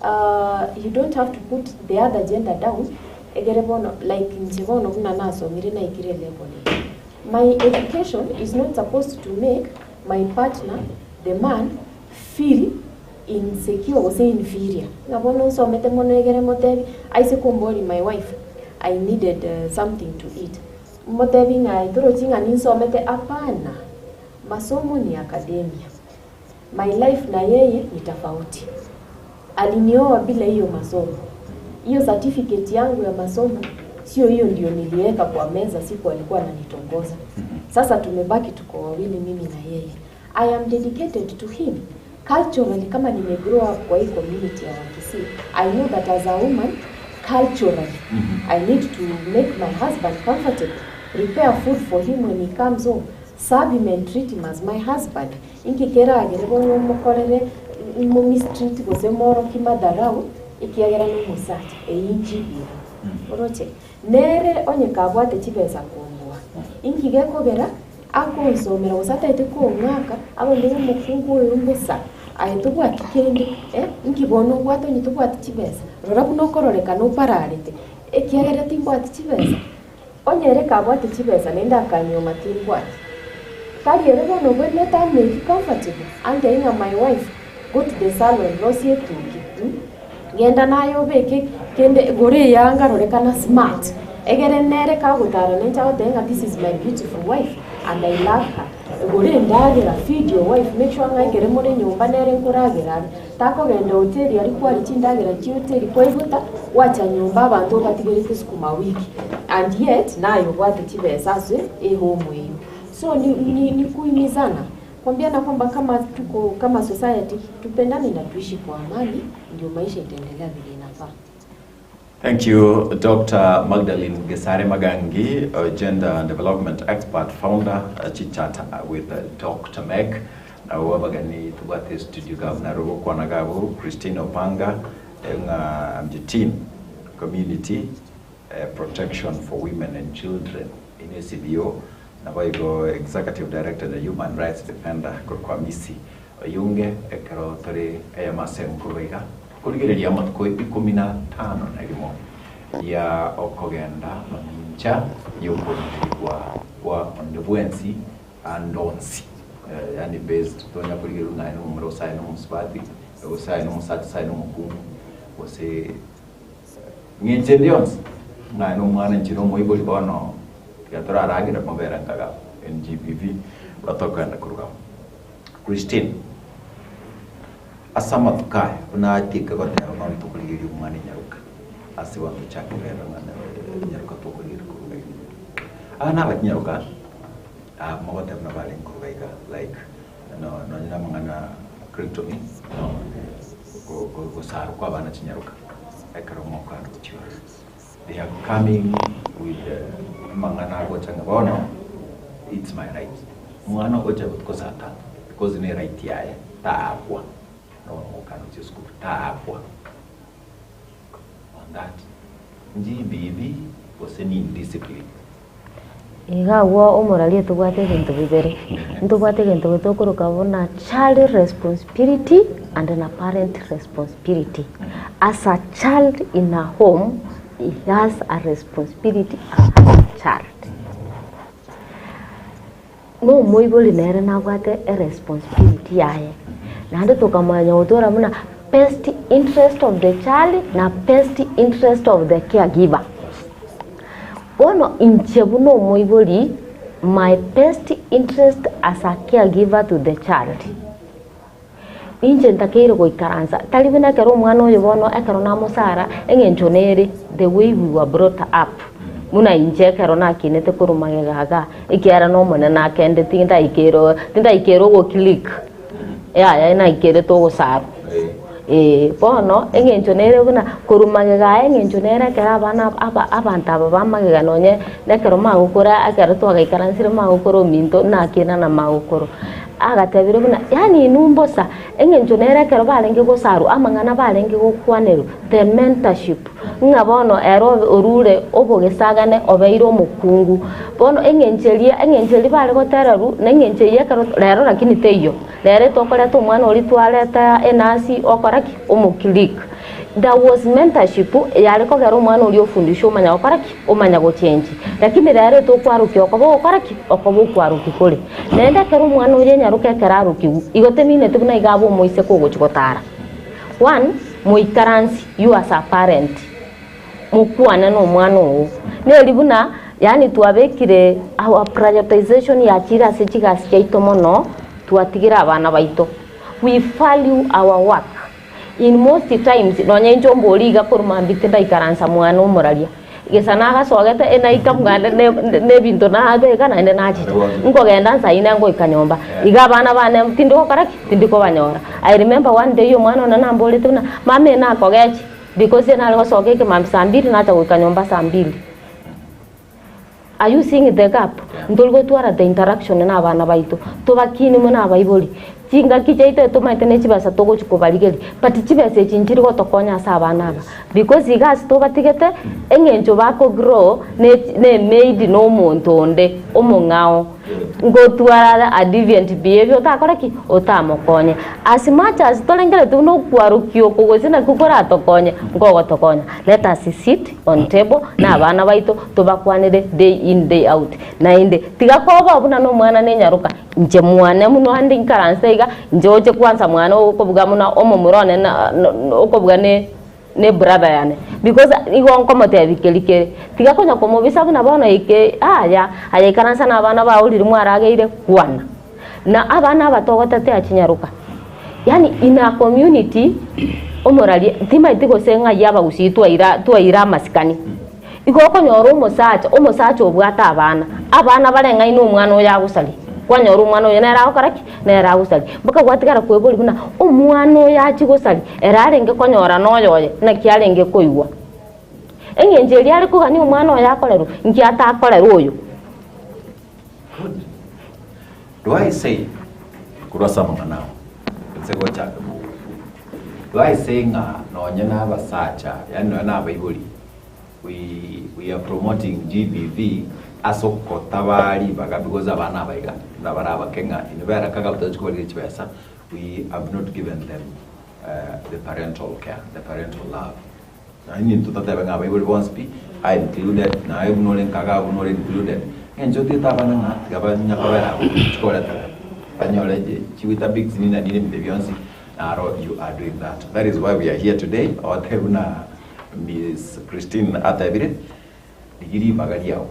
uh, you don't have to put the other gender down egere bono like inche bono buna nasomire naikire level eye. My education is not supposed to make my partner, the man, feel insecure gose inferior. Ng'a bono nsomete mono egere motebi, aise komboria my wife, I needed something to eat. Motebi ng'a aye torochi ng'a ninsomete, hapana, masomo ni academia. My life na yeye ni tofauti. Alinioa bila hiyo masomo. Hiyo certificate yangu ya masomo sio hiyo ndio niliweka kwa meza siku alikuwa ananitongoza. Sasa tumebaki tuko wawili mimi na yeye. I am dedicated to him. Culturally kama nime grow up kwa hii community ya Wakisii, I know that as a woman culturally I need to make my husband comfortable, prepare food for him when he comes home, serve him and treat him as my husband. Inki keragere bono mokorere mo mistreat gose moroki madharau ekiagera nomosacha, eyio inchibigo. Oroche? Nere onye kabwate chibesa komboa, inki gekogera akonsomera gose ataete kong'aka agonde ng'a omokungu oyo mbosa, aye tobwati kende eh, inki bono obwate onye tobwati chibesa, rora buna okororekana opararete, ekiagera timbwati chibesa. Onye ere kabwate chibesa naende akanyuoma timbwati. Tari ere bono obwenerete amake comfortable, antebie ng'a my wife, go to the salon rosie etuki mh, genda naye obeke kende gora eyanga rorekana smart, egere nere kagotara nenche agoteba ng'a this is my beautiful wife and I love her. Gora endagera, feed your wife, make sure ng'a ekere more nyomba nere nkoragera are. Takogenda hoteli aria kwaria chindagera chia hoteli kwaigota, gwacha nyomba abanto obatigerete sukuma wiki and yet naye obwate chibesa ase ehome eyio. So ni ni ni kuhimizana kuambiana kwamba kama tuko kama society tupendane na tuishi kwa amani ndio maisha itaendelea vile inafaa. Thank you Doctor Magdalene Gesare Magangi, a gender and development expert, founder Chit Chat with Doctor Meg. Nabo abageni tobwate studio gabu naro gokwana gabu Christine Opanga ng'a Mjitin Community Protection for Women and Children in ACBO naboigo Executive Director na Human Rights Defender korwa Misi Oyunge ekero tore eyemo ase enkuba iga Korigereria amatuko ikomi na atano na erimo ria okogenda mamincha y'okoruterigwa kwa onde bwensi ande onsi, yaani based tonya korigereria ng'a aye nomomura gose aye nomosubati, gose aye nomosacha gose aye nomokungu, gose ng'encho ende yonsi, ng'a aye nomwana inche nomoibori bono tiga toraragere mobere nkaga NGBV batokogenda koruga amo. Christine. Ase amatuko aya, buna atieke goteba ng'a tokorigereria omwana enyaroka, ase bono tochake rero ng'a enyaroka tokorigereria koruga iga. Abana aba chinyaroka aa mogoteba buna barenge koruga iga like no nonye na amang'ana cryptomy no go- go- gosarwa kwa abana chinyaroka ekero mokoenda gochia ororo. They are coming with amang'ana agocha ng'a bono it's my right. Omwana ogocha botuko saa tatu because ne right yaye taakwa nonya omokana ochia esukuru taakwa on that njibibi gose ni indiscipline. Iga agwo omoraria tobwate ebinto bibere, ntobwate egento getokoroka buna child responsibility and na parent responsibility. As a child in a home, he has a responsibility as a child. Na omoibori nere nabwate eresponsibility yaye, naende tokamanya gotora buna best interest of the child na best interest of the caregiver. Bono inche buna omoibori, my best interest as a caregiver to the child, inche ntakeire goikaransa, tari buna ekero omwana oyo bono ekero namosara, eng'encho nere the way we were brought up, buna inche ekero nakinete korwa magega igaa, ekiagera na omonene akendeti tindaikera tindaikera ogo click, yaya naikerete ogosarwa. Ee, bono eng'encho nere buna korwa magega aye eng'encho nere ekero abana aba abanto aba ba magega nonye na ekero magokora ekero twagaikaransire magokoro ominto nakina na magokoro. Agatebire buna, Yaani inwe mbosa, eng'encho nere ekero barenge gosarwa amang'ana barenge gokwanerwa, the mentorship, ng'a bono ere orure obogesagane obeire omokungu. Bono eng'encho eria, eng'encho eria bare gotererwa, na eng'encho eyio ekero rero lakini teiyo. Rero tokoreta omwana oria twareta enasi okora ki? Omoclick. There was mentorship yare kogera omwana oria ofundishwa omanya gokora ki? Omanya gochengi. Lakini rero tokwarokia okoba ogokora ki? Okoba okwarokia kore. Naende ekero omwana oria enyaroka ekero arokigwe, igo temineti buna iga abe omoiseke ogochia gotara. One, moikaransi you as a parent, mokwane na omwana oo. Neri buna yaani twabekire our prioritization yachire ase chigasi chiaito mono, twatigire abana baito. We value our work. In most times, nonya inche ombori iga korwa mambia tindaikaransa mwane omoraria, gesa nagasogete enaika mwane ne nebinto nabeka naende nachicha, nkogenda nsa ine ngoika nyomba, iga abana bane tindi gokora ki? Tindi kobanyora. I remember one day omwana one namborete buna, mama eye nakogechi? Because eye nare gosoka ekemambia saa mbiri nacha goika nyomba saa mbili. Are you seeing the gap? Ntori gotwara the interaction na abana baito, tobakini buna abaibori. Chingaki chiaito etomaete ne chibesa togochi kobarigeria, but chibesa echi nchiri gotokonya ase abana aba. Because iga ase tobatigete, eng'encho bako grow ne ne emaid na omonto onde omong'ao. Ngotwara a deviant behavior otakore ki? Otamokonye. As much as torengeretie buna okwarokia oko gose nakio koratokonye, nkogotokonya. Let us sit on table na abana baito tobakwanere day in day out. Naende tiga koba buna nomwana nenyaroka, inche mwane muno ande inkaranse iga, inche oche kwansa mwane okobuga buna omomura one na okobuga ne ne brother yane because igo nkomotebia keri kere. Tiga konya komobisa buna bono eke yaya, aye ikaransa na abana bao riria mwarageire kwana. Na abana aba togotetea chinyaroka, yaani in a community omoraria timaeti gose ng'ai abagusii twaira twaira amasikani. Igo okonyora omosacha, omosacha obwate abana, abana bare ng'ai na omwana oyo agosaria, kwanyora omwana oyo nere agokora ki? Nere agosaria. Mpaka gwatigara kweboria buna omwana oyo achie gosaria, ere arenge konyora na oyoye, naki arenge koigwa. Eng'encho eria are kogania omwana oyo akorerwe, nki atakorerwa oyo. Good. Do I say, korwa ase amang'ana ao, nse gochaka bobe. Do I say ng'a nonye na abasacha, yaani nonye na abaibori, we, we are promoting GBV ase okotabaa ribaga because abana aba iga, buna bare abake ng'a inwe bera kaga tochi kobarigeria chibesa, we have not given them the parental care, the parental love. Naende intwe totebe ng'a abaibori bonsi pi are included, naye buna ore nkaga buna ore included, ng'a inche otigete abana ng'a tiga banya kobera abwo chikoreta banyore chi weetabix nini na nini ebinto bionsi, naro you are doing that. That is why we are here today, ogotebi buna Miss Christine atebire, rigia ribaga riago,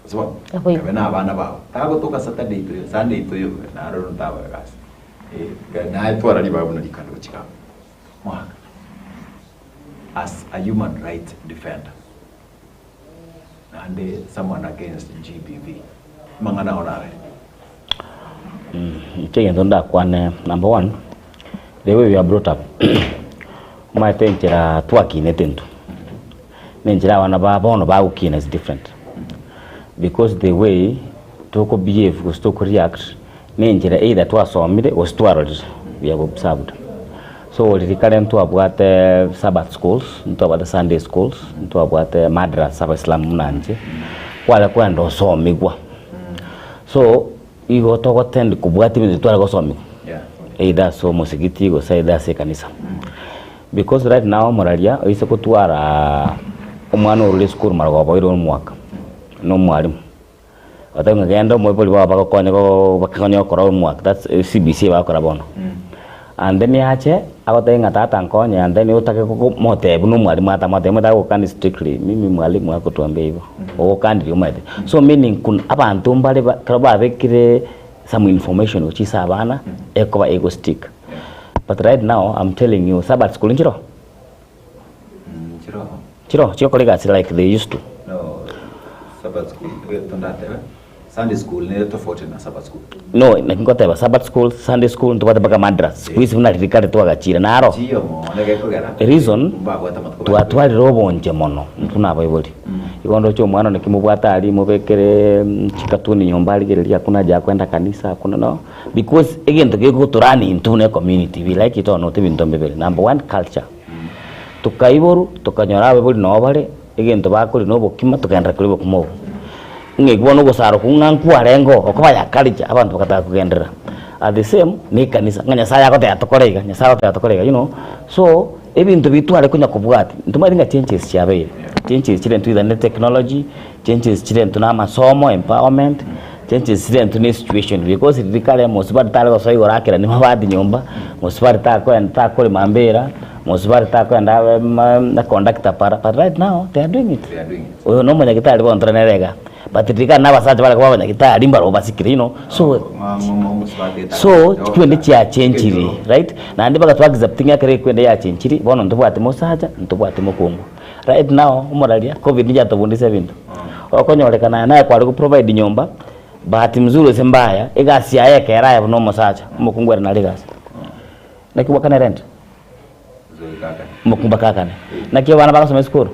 gose bono? Naboigo. Kabe na abana bago, tagotoka Saturday toyo, Sunday toyo, naro ntabare gasi, eh, naye twara ribaga buna rikando gochika amo, mwaka. As a human right defender naende someone against GBV amang'ana ao nare? Inche egento ndakwane number one, the way we are brought up, omanyete enchera twakinete intwe, na enchera abana ba bono bagokina is different. Because the way toko behave gose toko react, na enchera either twasomire gose twarorire, we have observed. So riria kare ntwabwate sabbath schools, ntwabwate Sunday schools, ntwabwate madrasa abaisilamu buna inche, kware kwenda osomigwa. So igo togotend kobwatia ebinto tware gosomigwa, either ase omosigiti gose either ase ekanisa. Because right now omoraria oise gotwara omwana orure esukuru marogoba oire omwaka, na omwalimu. Otebe ng'a genda omoibori bao bagokonye go bakonye gokora homework that's CBC bagokora bono. And then ache agotebie ng'a tata nkonye and then otake komotebia buna omwalimu atamotebia omanyete agokani strictly mimi mwalimu akotuambia igo, ogokanirie omanyete. So meaning kun abanto mbare ba ekero babekire some information gochia ase abana, ekoba ego stick. But right now I'm telling you sabbath school nchiroo? Nchiroo. Nchiroo chigokora egasi like they used to. No, Sabbath school, egento ndatebe. Sunday school nere tofauti na Sabbath school. No, naki ngoteba, Sabbath school, Sunday school, ntobwate mpaka madrasa. Siku hizi buna riria kare twagachire naro. Chiyo mono gekogera. Reason, Mbabwate amatuko baye. twatwarire obonche mono buna abaibori. Igo ndoche omwana one kimobwate aria mobekere chikatuni nyomba arigereria hakuna haja ya kwenda kanisa hakuna no because egento kegotorani intwe buna ecommunity we like it or not ebinto mbibere. Number one culture, tokaiborwa tokanyora abaibori noo bare egento bakoria na obokima tokagenderera koria obokima obwo. Ng'a bono ogosara okwo ng'a nkwarenge oo okoba ya culture abanto bagataka kogenderera. At the same na ekanisa ng'a Nyasaye agoteba tokore iga, Nyasaye agoteba tokore iga you know, so ebinto ebi tware konya kobwatia ntomanyeti ng'a changes chiabeire, changes chirentwe either ne technology, changes chirentwe na amasomo empowerment, changes chirentwe na esituation because riria kare mosubati tare gosoa igoro akeranie mabati nyomba, mosubati takoenda takorema mbera, mosubati takoenda abe ma conductor para but right now they are doing it. They are doing it. Oyo nomonyagitari bono tore nere iga, but riria kare na abasacha bare koba abanyagitari mbarabwo basikire you know, so so chikwende chiachenchiri right, naende mpaka twa accepting ekero ekwende yachenchiri, bono ntobwati mosacha, ntobwati mokungu. Right now, omoraria, covid nigo yatobundisa ebinto, okonyorekana aye naye kware go provide nyomba, bahati mzuri gose mbaya, egasi yaye ekera aye buna omosacha, omokungu ere nare egasi. Naki gwakana erent? Omokungu mpaka akane. Naki abana bagasoma esukuru?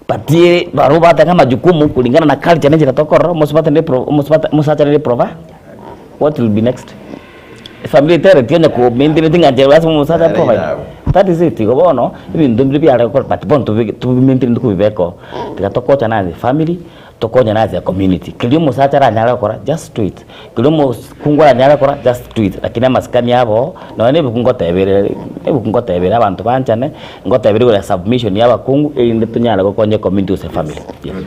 But barabwo batanga amajukumu kulingana na culture na enchera tokorora, omosubati nere pro omosubati omosacha nere provi what will be next? Efamiri etereti onye ko maintain ng'a inche lasima omosacha a provide. That is it, igo bono, ebinto mbire biare gokora but bono tobi tobi maintain tokobibeka oo. Tiga tokochane ase efamiri, tokonyane ase ecommunity. Keria omosacha aranyare gokora, just do it. Keria omokungu aranyare gokora, just do it. Lakini amasikani abo, nonya na ebuku ngoteba ere, ebuku ngoteba ere abanto banchane, ngoteba ere igoro ya submission ya abakungu, erinde tonyare gokonya ecommunity gose efamiri. Yes. Good.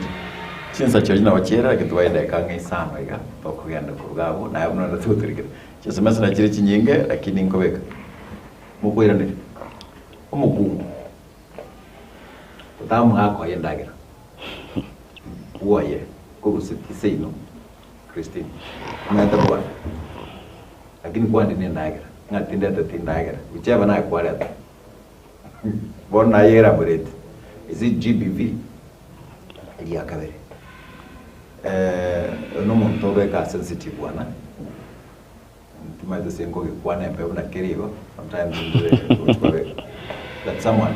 Chinsa chiaria nabo chiere lakini tobwate edageka ang'e isano iga tokogenda koruga abwo naye buna onde togotorikera. Chisms nachire chinyinge lakini nkobeka. Mokoiraneria, omokungu otamoaka oye endagera, bwoye korusetie seino Christine, omanyete bwana, lakini kwandi na endagera, ng'a tindeteti endagera, whichever naye kwareta. Bono naye elaborate, is it GBV? Eria kabere, oyo nomonto obeka sensitive bwana, ntimaete ase nkogekwana embe buna kere igo, sometimes ngochi kobeka, that someone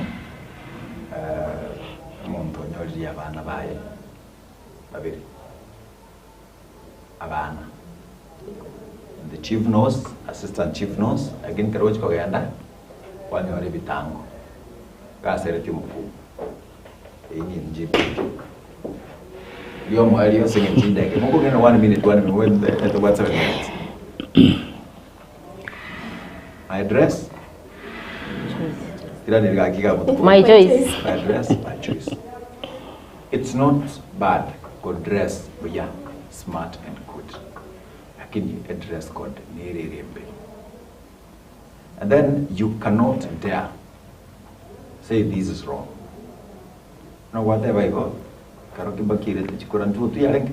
omonto onyoririe abana baye babere, abana, the chief knows, assistant chief knows, lakini ekero ogochi kogenda, kwanyora ebitango, gaseretie omokungu, eyio ni GBV. Riomoerio ase eng'encho chidakika, mokogenda one minute, one minute, tobwate 7 minutes. My dress, ira nere gaki ga botuko. My choice. My dress, my choice. It's not bad go dress buya, smart and good. Lakini a dress code nere ere embe. And then you cannot dare say this is wrong. No gwateba igo, kero kimbakirete chikura ntuo tuyarenge.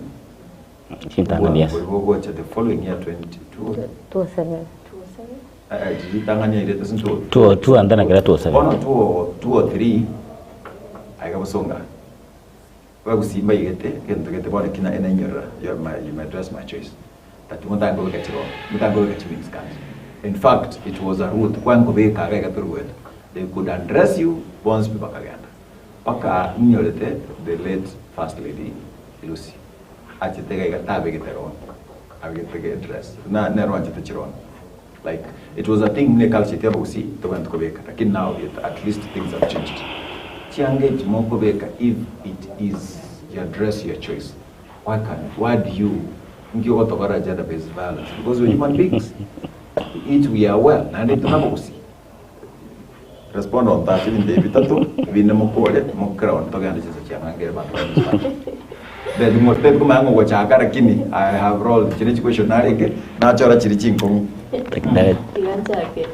Chintang'ani yes. Gogocha the following year 22 207. ritang'ani airete ase ntuo Two two and then akera 207. bono 2 2 or 3 aiga bosonga bagusimba igete gento gete bono kina enenyorera you my, you my dress my choice but mutango beka chiro mutango beka chimini skirt in fact it was a route kwankobeka aga igatorwete they could undress you bonsi bakagenda paka inyorete the late first lady Lucy achete iga tabegete ron abegete ge dress na nero anchete chiron like it was a thing ne culture ya busi tobent kobeka lakini now it, at least things have changed chiange chimokobeka if it is your dress your choice why can why do you ngiogotogora gender based violence because we're human beings we eat we are well nandi tunabusi respond on that ibintu bitatu bine mukore mukira on togenda chiso chiang'angere bantu then mo then kuma ngo gochaka lakini i have rolled chiri question narenge nachora chiri chinkong'u Daktari. Tiganchake.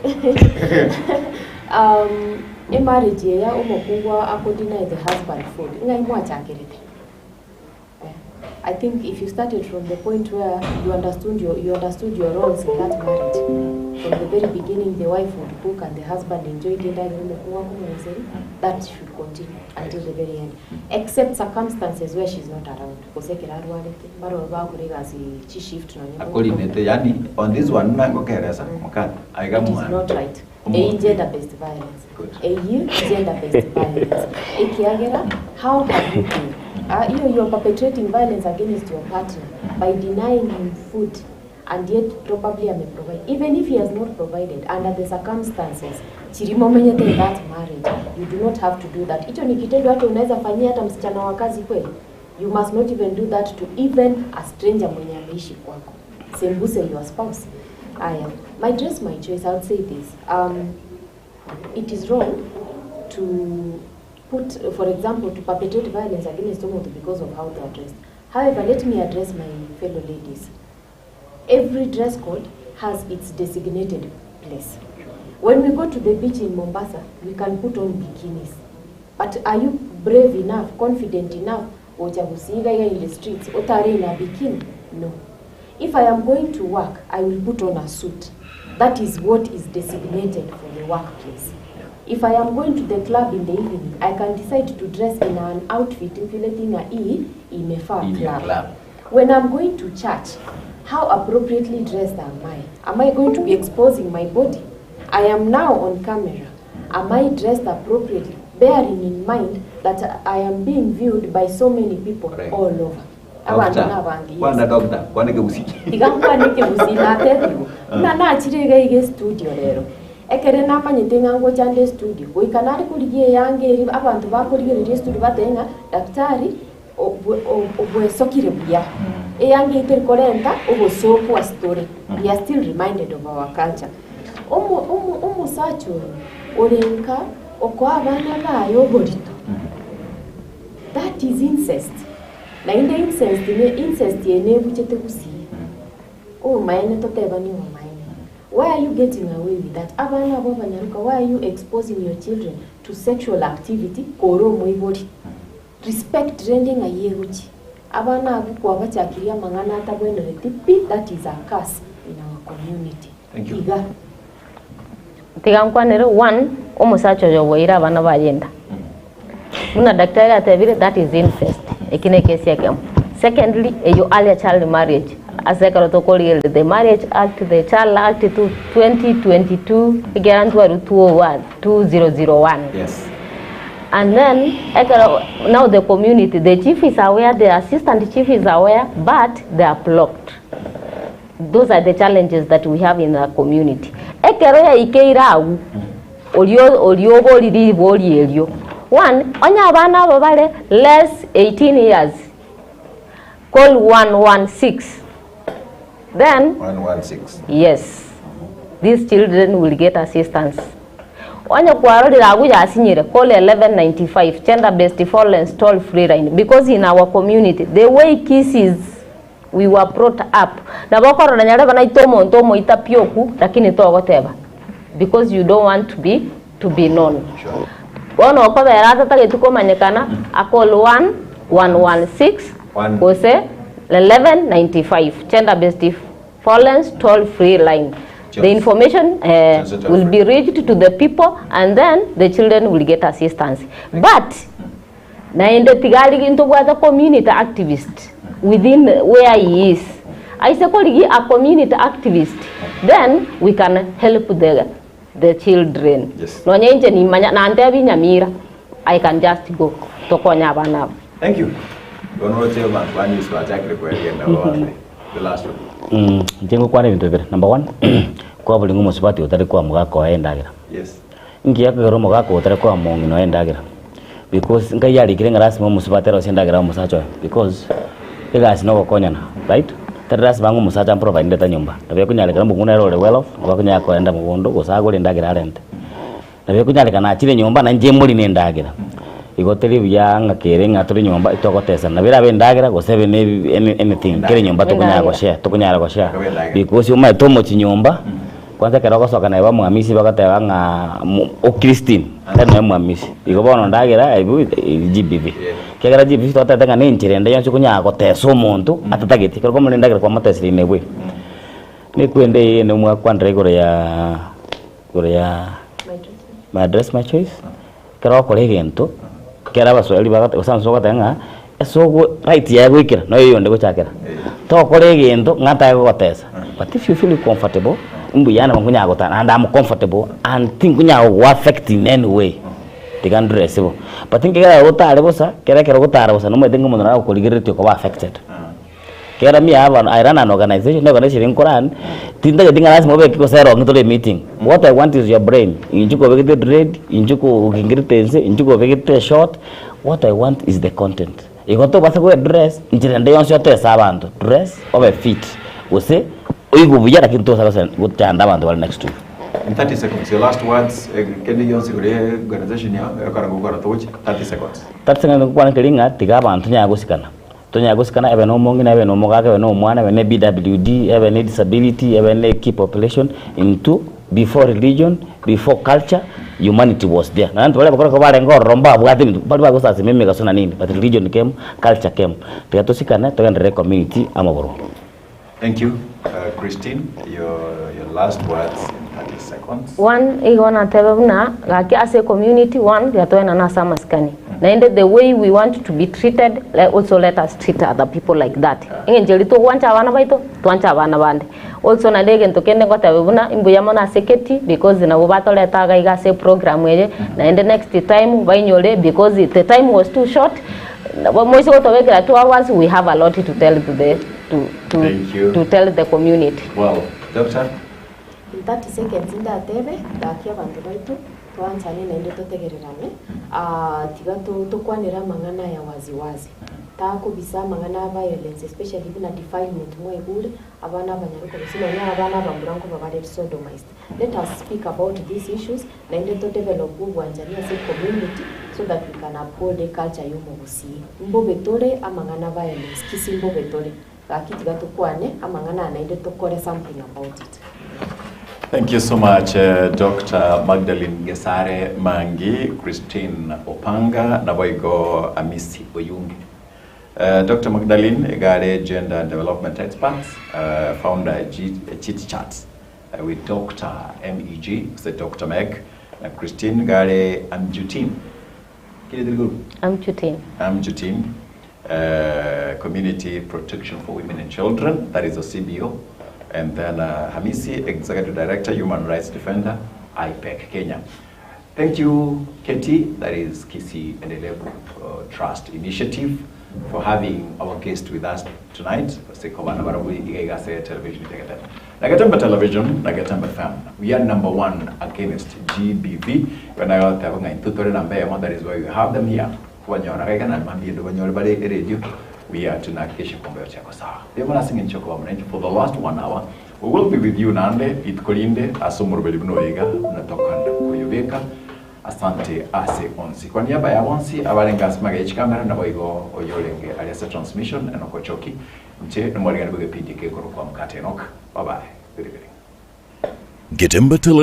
Emarriage eya omokungu ako deny the husband food ng'ai mwachakirete. I think if you started from the point where you understood your, you understood your roles in that marriage, from the very beginning the wife would cook and the husband enjoyed endagera omokungu akomoroseri, that should continue until the very end. Except circumstances where she's not around, gose ekero arwarete, mbarobwo bagokora egasi chishift nonye Akorinete yani on this one nangokeresa mokate aiga It is mwana. not right. Omo- Eyi gender based violence. Good. Eyi gender based violence. Ekiagera how have you been? You you are perpetrating violence against your partner by denying him food and yet probably ame provide. Even if he has not provided under the circumstances chirimo menyete in that marriage you do not have to do that. Hicho ni kitendo hata unaweza fanyia hata msichana wa kazi kweli. You must not even do that to even a stranger mwenye ameishi kwako. Sembuse your spouse. Aya, my dress, my choice, I would say this. It is wrong to put, for example, to perpetrate violence against someone because of how they are dressed. However, let me address my fellow ladies. Every dress code has its designated place. When we go to the beach in Mombasa, we can put on bikinis. But are you brave enough, confident enough, oja gusiga in the streets, otare in a bikini? No. If I am going to work, I will put on a suit. That is what is designated for the workplace. If I am going to the club in the evening, I can decide to dress in an outfit inflating a E imefaa In your club. club. When I'm going to church, how appropriately dressed am I? Am I going to be exposing my body? I am now on camera. Am I dressed appropriately? Bearing in mind that I am being viewed by so many people Correct. all over. Abantu Doctor, n'abandi, yes. kwana doctor, kwana kegusiki. Tiga nkwanike gusina atethigo na nachire iga iga studio rero ekere namanyete ng'a ngochande studio goika nare korigia eyange eri abanto bakorigereria studio batebe ng'a daktari obwesokire buya eyange eteri korenta obosoku ase tore we are still reminded of our culture omosacha oyo orenka okoa abana baye oborito that is incest naende incest ne incest ene ebuchete gusii omaene toteba ni omaene why are you getting away with that abana abo abanyaruka why are you exposing your children to sexual activity kore omoibori respect rende ng'a yegochi abana abo kwabachakiria amang'ana atabwenereti pi that is a curse in our community Thank you. iga Tiga nkwanere one omosacha oyo oboire abana bayenda muna daktari atebire that is incest eki na ekesi ekemo secondly eyo earlier child marriage ase ekero tokorigereria the marriage act the child act to 2022 ekero ntwaru 201 2001 Yes. And then ekero now the community the chief is aware the assistant chief is aware but they are blocked those are the challenges that we have in the community ekero yaikeire agu orio orio oboriri bori erio one onya abana abo bare less 18 years call 116 then 116. yes these children will get assistance onye kwarorera agu yasinyire call 1195 gender based violence toll free line because in our community the way cases we were brought up na bokorora nyareba naito omonto omoita pioku lakini togoteba because you don't want to be known Sure. bono okobera atatageti komanyekana acall 1116 One. gose 1195 gender based violence toll free line the Just- information Just toll will free. be reached to the people and then the children will get assistance but naende tigari ginto bwata community activist within where he is aise korigi a community activist then we can help the children Yes. nonye inche nimanya nantebi nyamira i can just go tokonya abana abo Thank you. Honorable Chairman, one is to attack the The last one. Inche ngokwana ebinto bibere number one kwa buri ng'omosubati otari kwa mogaka oye endagera Yes. ngiya kegera omogaka otari kwa mong'ina oye endagera because nkai yarikire ng'a lasima omosubati arosie endagera omosacha oye because egasi na ogokonyana right tari lasima ng'a omosacha amprovidete nyomba nabo ekonyarekana omong'ina ere ore well off nabo akonyara koenda mogondo gose agore endagera arente nabo ekonyarekana achire nyomba nainche emorine endagera igo teri buya ng'a kere ng'a tore nyomba togotesana nabo erabe endagera gose ebe na anything kere nyomba tokonyara Endagera. goshare tokonyara goshare Ekabe endagera. because omaete omochi nyomba kwanza ekero ogosoka naye bamwamisi bagateba ng'a o Christine tari naye mwamisi igo bono ndagera ebu GBV Yeah. Ekiagera GBV twatebete ng'a na enchera ende yonsi okonyara gotesa omonto atatageti, ekero kwamorenda endagera kwamotesire in a way. Nekwende eye ende mwakwanera igoro ya igoro ya my dress my choice, ekero ogokora egento, ekero abaswahili bagoteba gose abasongo bagoteba ng'a ase ogo right yaye goikera noyo oyonde gochakera. Tokora egento ng'a atake gogotesa, but if you feel comfortable, mbuya nabo nkonyara gotara naende am comfortable and tinkonyara gogo affect in any way, tiga ndress bo. But nkegera otare bosa, kera ekero ogotara bosa nomanyete ng'a omonto nagokorigereretie okoba affected. Kera me have an, I run an organization, ne organization eye nkorun, tintageti ng'a lasima obeke gose erong'i tore emeeting. What I want is your brain, inche kobegete dread, inche kogingerete ense, inche kobegete short, what I want is the content. Igo tobasa goe dress, nchera ende yonsi otese abanto, dress obe fit, gose oigwe buya lakini tosa gose gochanda abanto bare next to you. In 30 seconds, your last words, eh, kende gionsi igoro ya organization yao, ekero gokora togochia, 30 seconds. 30 seconds ngokwana nkeri ng'a tiga abanto nyara gosikana. Tonyare gosikana ebe nomong'ina, ebe nomogaka, ebe nomwana, ebe ne BWD, ebe ne disability, ebe ne key population, intwe before religion, before culture, humanity was there. Naende baria bakoro ekero barenge ororo mbabwate ebinto, baria bagosasima emigaso na nini, but religion came, culture came. Tiga tosikane, togenderere ecommunity amo boronge. Thank you. Christine, your, your last words in 30 seconds. One, igo natebe buna gaki ase ecommunity, one, tiga toenane ase amasikani. Naende the way we want to be treated, le also let us treat other people like that. Eng'encho eria togwancha abana baito, twanche abana bande. Also naende egento kende ngotebe buna, imbuya mono ase Keti because nabwo batoreta iga iga ase eprogram eye, naende next time bainyore because the time was too short, moise gotobekera 2 hours, we have a lot to tell to the to, to, Thank you. to tell the community. Well, Doctor, In 30 seconds ndatebe gaki abanto baito twanchane naende totegererane ah, tiga to- tokwanere amang'ana aya waziwazi takobisa amang'ana a violence especially buna defilement mwaigure abana abanyaroka gose nonya abana abamura nkoba bare sodomized. Let us speak about these issues naende to develop obwanchani ase community so that we can uphold eculture ya omogusii. Mbobe tore amang'ana violence kisi mbobe tore gaki tiga tokwane amang'ana aya naende tokore something about it. Thank you so much, Dr. Magdalene Gesare Mangi, Christine Opanga, naboigo Amisi Oyunge. Dr. Magdalene igare Gender and Development Experts, founder G Chit Chat with Dr. MEG, gose Dr. Meg, na Christine gare Amjutin. Kire tiri group? Amchutin. Amjutin, Community Protection for Women and Children, that is a CBO. And then Hamisi, Executive Director, Human Rights Defender, IPEC Kenya. Thank you, Katie, that is Kisii Endelevu Trust Initiative, for having our guest with us tonight. Sekobana barabu iga iga se television Getembe. Na Getembe Television, na Getembe FM. We are number one against GBV. When I got there, number that is why we have them here. Kwanyora gaiga na mambia ndo banyore bare radio. We are tunahakikisha kwamba yote yako sawa. Ndio maana singenchoka wa mwananchi for the last one hour. We will be with you nande itkolinde asomorobeli buno iga natoka kuyubeka. Asante ase onsi. Kwa niaba ya onsi abarenga asimaga echikamera nabo igo oyorenge aliasa transmission enokochoki. Nche nomwarigani bwe PDK koro kwa mkate nok. Bye bye. Good evening. Getembe Tele.